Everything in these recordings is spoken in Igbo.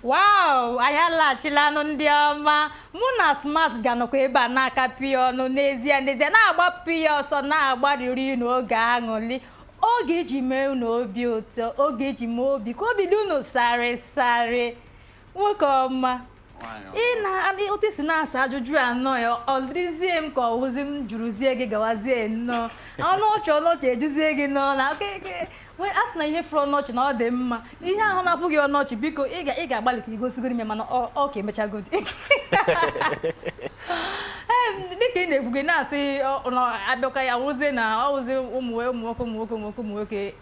Wow, anyị alaghachilanụ. Ndị ọma, mụ na Smart ga-anọkwa ebe a na-akapị ya ọnụ. N'ezie n'ezie, na-agbapụ ya ọsọ, na-agbariri unu oge aṅụli, oge iji mee unu obi ụtọ, oge iji mee obi ka obi dị unu sarị sarị. Nwoke ọma, ị na otu isi na-asa ajụjụ anọ ya, ọ dịrịzie m ka ọ wụzi m jụrụzie gị, gawazie nnọọ ọnụ ọchị, ọnụ ọchị ejuzie gị n'ọnụ. A sị na ihe fụrụ ọnụ ọchị na ọ dị mma. Ihe ahụ na-afụ gị ọnụ ọchị, biko, ị ga-agbalị ka igosigoro ime, mana ọ ka emechagodi. Ee, dịka ị na-ekwu, gị na-asị na abịakwa ya wụzie na ọ wụzi ụmụ ụmụ nwoke, ụmụ nwoke, ụmụ nwoke, ụmụ nwoke.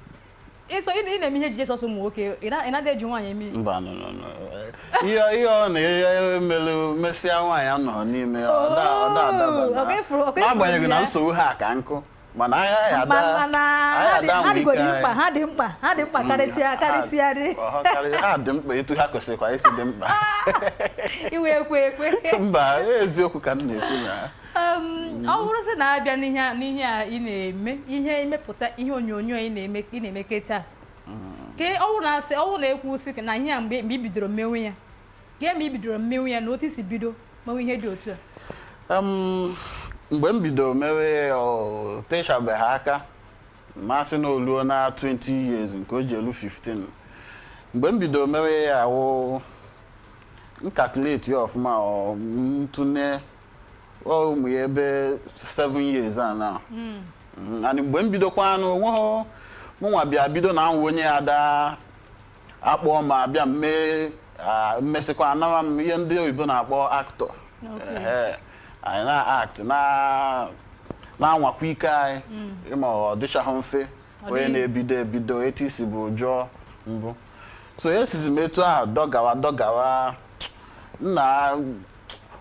Ịsọ ị na-eme ihe ejije sọsọ ụmụ nwoke, ị na-adị eji nwaanyị eme ihe? Mba, no, no, no. Ihe ọ na-emelu mesịa nwaanyị anọ n'ime ya, ọ da adaba Ọ ga-efuru n'agbanyeghị na ya. nsogbu ha ka nkụ, mana agha ya ada mana anyị ha dị ada ha nwere dịgodi ike mkpa anyị. Ha dị mkpa, ha dị mkpa karịsịa karịsịa dị. Ha dị mkpa etu ha kwesịrịkwa isi dị mkpa. Iwe ekwe ekwe. Mba, eziokwu ka m na-ekwu na Ọ bụrụ sị na abịa n'ihe a ị na-eme, ihe imepụta ihe onyonyo ị na-eme kịta, ke ọ bụrụ na asị, ọ bụrụ na ekwu sị na ihe a, mgbe i bidoro mmewe ya, ke mgbe i bidoro mmewe ya na otu isi bido mewe ihe dị otu a? Mgbe m bidoro mewe ya, ọ techabeghị aka, masị na oluo na 20 years nke o ji elu 15. Mgbe m bidoro mewe ya, wụ m calculate ya ọfụma, ọ ntụne ọ ụmụ ya ebe 7 years a na. And mgbe m bidokwa anụ onweghị mụnwa bịa bido na anwụ onye ya da akpọọ ma abịa m mee mmesịkwa anara m ihe ndị oyibo na-akpọ actor. Ehe, anyị na-act na na-anwakwa ike anyị, ịma ọ dịchaghị mfe. Ọ onye dịghị. Na-ebido ebido etu isi bụ jụọ mbụ, so esizi m etu ahụ dọgawa dọgawa. Nna,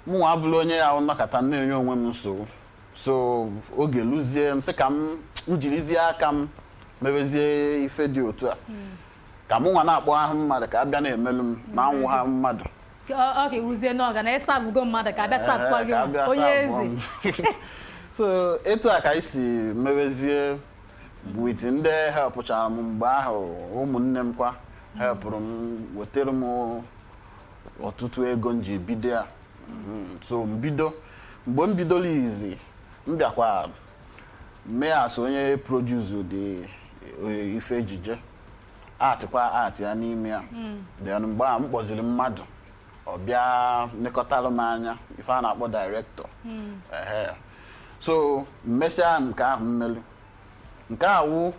mụnwa abụrụ onye ya nnọkọta na-enye onwe m nsogbu, so oge lụzie m sị ka m jirizie aka m mebezie ife dị otu a, ka mụnwa na-akpọ ahụ mmadụ ka a bịa na-emelụ m na anwụ ha mmadụ. Ọ ka ewuzie n'ọga na ịsabụgo mmadụ ka abịa sapụkwa gị. Ka abịa onye sapụọ eze m. So etu a ka anyị si mewezie with ndị helpụchara m mgbe ahụ. Ụmụnne m kwa helpụrụ m, wetara m ọtụtụ ego m ji bido ya. So mbido, mgbe m bidoro izi, m bịakwa mee as onye produce dị ife ejije, atịkwa art ya n'ime ya. Then mgbe a m kpọziri mmadụ, ọ bịa nekọtalụ m anya, ife a na-akpọ director. Ehe, so mmesịa nke ahụ, mmelu nke a wụ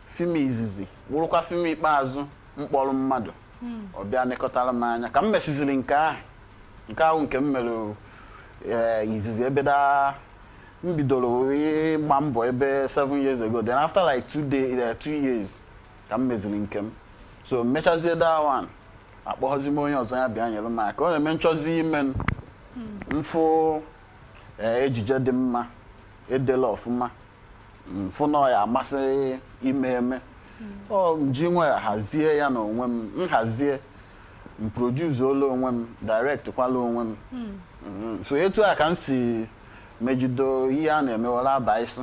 film izizi, wụrụkwa film ikpeazụ mkpọrọ mmadụ ọ bịa nekọtara m anya. Ka m mesiziri nke ahụ, nke ahụ nke m mere izizi, ebe da m bidoro ịgba mbọ ebe 7 years ago. Then after like 2 years ka m meziri nke m. So mechazie that one, akpọghọzi m onye ọzọ ya bịa nyere m aka. Ọ na-eme nchọzi ime mfụ ejije dị mma, edela ọfụma, mfụ na ọ ya amasị ime eme, ọ m ji nwe ya hazie ya n'onwe m, nhazie m, produce olu onwe m, direct kwala onwe m. So etu a ka m si mejido ihe a na-emewara aba isi.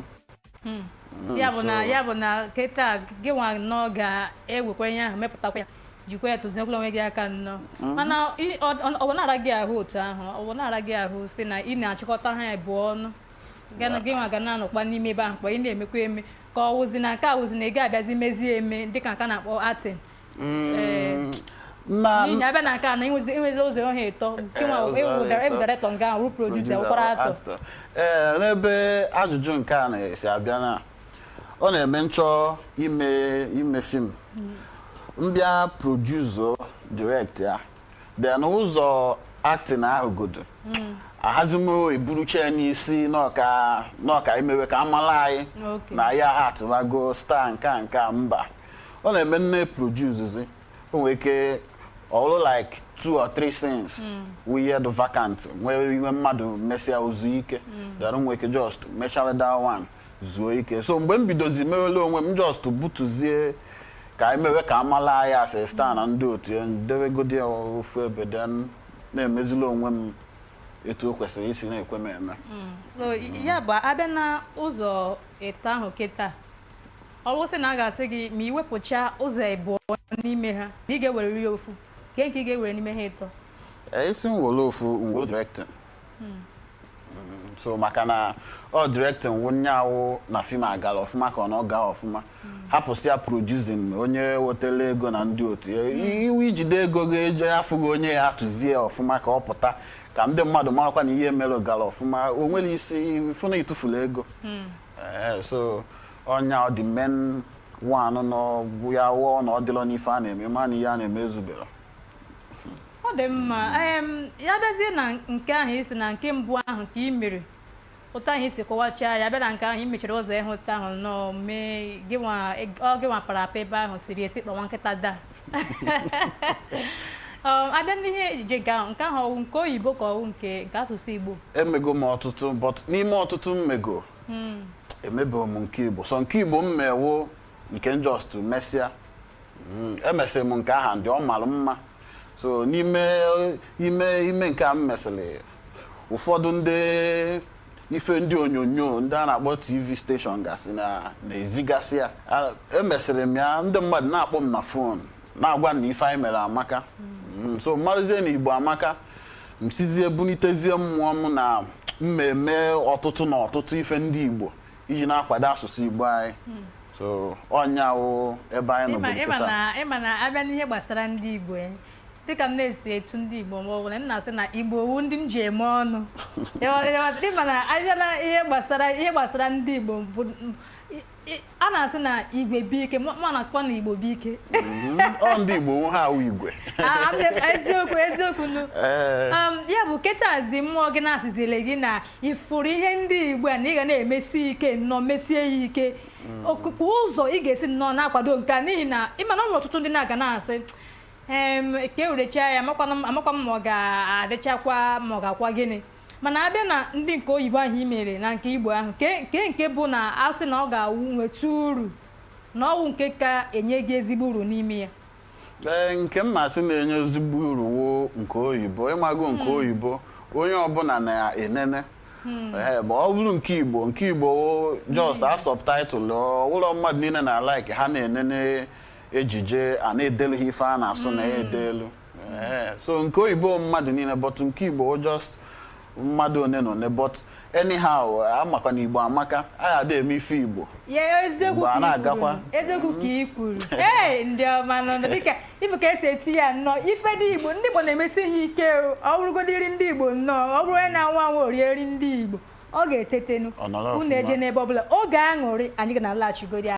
Ya bụ na ya bụ na kịta gị nwa nnọọ ga-ewekwa ihe ahụ, mepụtakwa ya, jikwa ya tụziekwala onwe gị aka nnọọ. Mana ọ bụ na-ara gị ahụ otu ahụ, ọ bụ na-ara gị ahụ site na ị na-achịkọta ha abụọ ọnụ, gị nwa ga na-anọkwa n'ime ebe ahụ kpa ị na-emekwa eme, ka ọ wụzi na nke a wụzi na ị ga-abịazi mezie eme dịka nke a na-akpọ acting? Na N'ihi abịa na nke a na inwezila ụzọ ihe ịtọ gị nwa. Ụzọ ịtọ. Ewu director nga ahụ, producer, wụkwara actor. Ee, n'ebe ajụjụ nke a na-esi abịa na ọ na-eme nchọ ime film, mbịa produce, direct ya, then ụzọ acting ahụ godo ahazi m, eburucha ya n'isi n'ọka n'ọka imewe ka amala anyị na ya atụbago star nke a nke a. Mba, ọ na-eme nne produce, o nwere ike ọrụ like two or three scenes we dị vacant, nwee iwe mmadụ mesịa ozu ike, then nwee ike just mechara that one zuo ike. So mgbe m bidozi mewele onwe m, just butuzie ka anyị mewe ka amala anyị as a star na ndị otu ya, dewegodi ya ofu ebe, then na-emezili onwe m etu o kwesịrị isi na-ekwe m eme. So ya bụ abịa na ụzọ ịtọ ahụ kịta, ọ bụrụ sị na a ga-asị gị ma ị wepụcha ụzọ ịbụọ n'ime ha na ị ga-eweriri ya ofu, Nke ị ga-ewere n'ime ha ịtọ? Isi m were ofu, m were directing. So maka na ọ directing wụ nyaawụ na film agara ọfụma ka ọ na ọ gaa ọfụma, hapụsịa producing, onye wetara ego na ndị otu ya. Iwu ijide ego ga-eje afụghị onye ya atụzie ọfụma ka ọ pụta ka ndị mmadụ marakwa na ihe mere gara ọfụma, o nwere isi fụ na ịtụfuru ego. So ọnya ọ dị main one nọ bụ ya wụọ na ọ dịrọ n'ife a na-eme, ma na ihe a na-eme ezubere. Ọ dị mma. Ya bịazie na nke ahụ isi na nke mbụ ahụ nke ị mere, ụtọ ahụ isi kọwachaa ya, bịa na nke ahụ ị mechara ụzọ ịhụta ahụ nnọọ mee gịnwa, ọ gịnwa para apa ebe ahụ siri esi kpọwa nkịta daa. Abịa n'ihe ejije nke ahụ, nke ahụ ọwụ nke oyibo ka ọwụ nke asụsụ Igbo? Emego m ọtụtụ, but n'ime ọtụtụ mmego emebeghị m nke Igbo. So nke Igbo m mewo nke just mesịa. Emesịrị m nke aha ndị ọ mara mma. So n'ime ime nke a m mesịrị, ụfọdụ ndị ife ndị onyonyo ndị a na-akpọ TV station gasị na na-ezigasị ya. Emesịrị m ya, ndị mmadụ na-akpọ m na phone na-agwa m na ife anyị mere amaka. So mmarụzie na Igbo amaka, m sizie bunitezie mmụọ m na mmemme ọtụtụ na ọtụtụ ife ndị Igbo iji na-akwado asụsụ Igbo anyị. So ọnya wụ ebe anyị nọ ịma bụ ịma kịta. Na ịma na abịa n'ihe gbasara ndị Igbo, dịka m na-esi etu ndị Igbo, ma ọ bụ na m na-asị na Igbo wu ndị m ji eme ọnụ. Ịma na abịa na ihe gbasara ndị Igbo bụ a na-asị na igwe bụ ike, ma na-asịkwa na Igbo bụ ike. Ọ ndị Igbo nwe ha awụ igwe. Ah, eziokwu, eziokwu nụ. Ya bụ ketazi mmụọ gị na-asịzile gị na ifuru ihe ndị Igbo a na ị ga na-emesi ike nnọọ, mesie ya ike okuku ụzọ ị ga-esi nnọọ na-akwado nke a, n'ihi na ịma na ọ nwere ọtụtụ ndị na-aga na-asị ka e werechaa ya, amakwa m ma ọ ga-adịchakwa ma ọ ga-akwa gịnị. Mana abịa na ndị nke oyibo ahụ i mere na nke Igbo ahụ, ke nke bụ na asị na ọ ga-awụ nweta uru na ọwụ nke ka enye gị ezigbo uru n'ime ya? Ee, nke m masị na-enye ezigbo uru wụ nke oyibo. Ịmago nke oyibo onye ọbụla na-enene. Ee, ma ọ bụrụ nke Igbo, nke Igbo wụ just a subtitle ụlọ mmadụ niile na like ha na-enene ejije a na-edelu ha ife a na-asụ na ya edelu. Ee, so nke oyibo mmadụ niile, but nke Igbo wụ just mmadụ one na one. But anyhow, amakwa na Igbo amaka, anyị ada eme ife Igbo Ya eziokwu mgbe a ka i na-agakwa. kwuru, eziokwu ka i kwuru. Ee, ndị ọma nọ dịka ịbụ ka esi eti ya nnọọ ife dị Igbo, ndị Igbo na-emesi ha ike o. Ọ bụrụgodiri ndị Igbo nnọọ, ọ bụrụ onye na-anwụ anwụ orie nri ndị Igbo, ọ ga-etetenu. Ọ nọrọ Unu eje ọfụma. n'ebe ọbụla oge aṅụrị anyị ga na-alaghachigodi.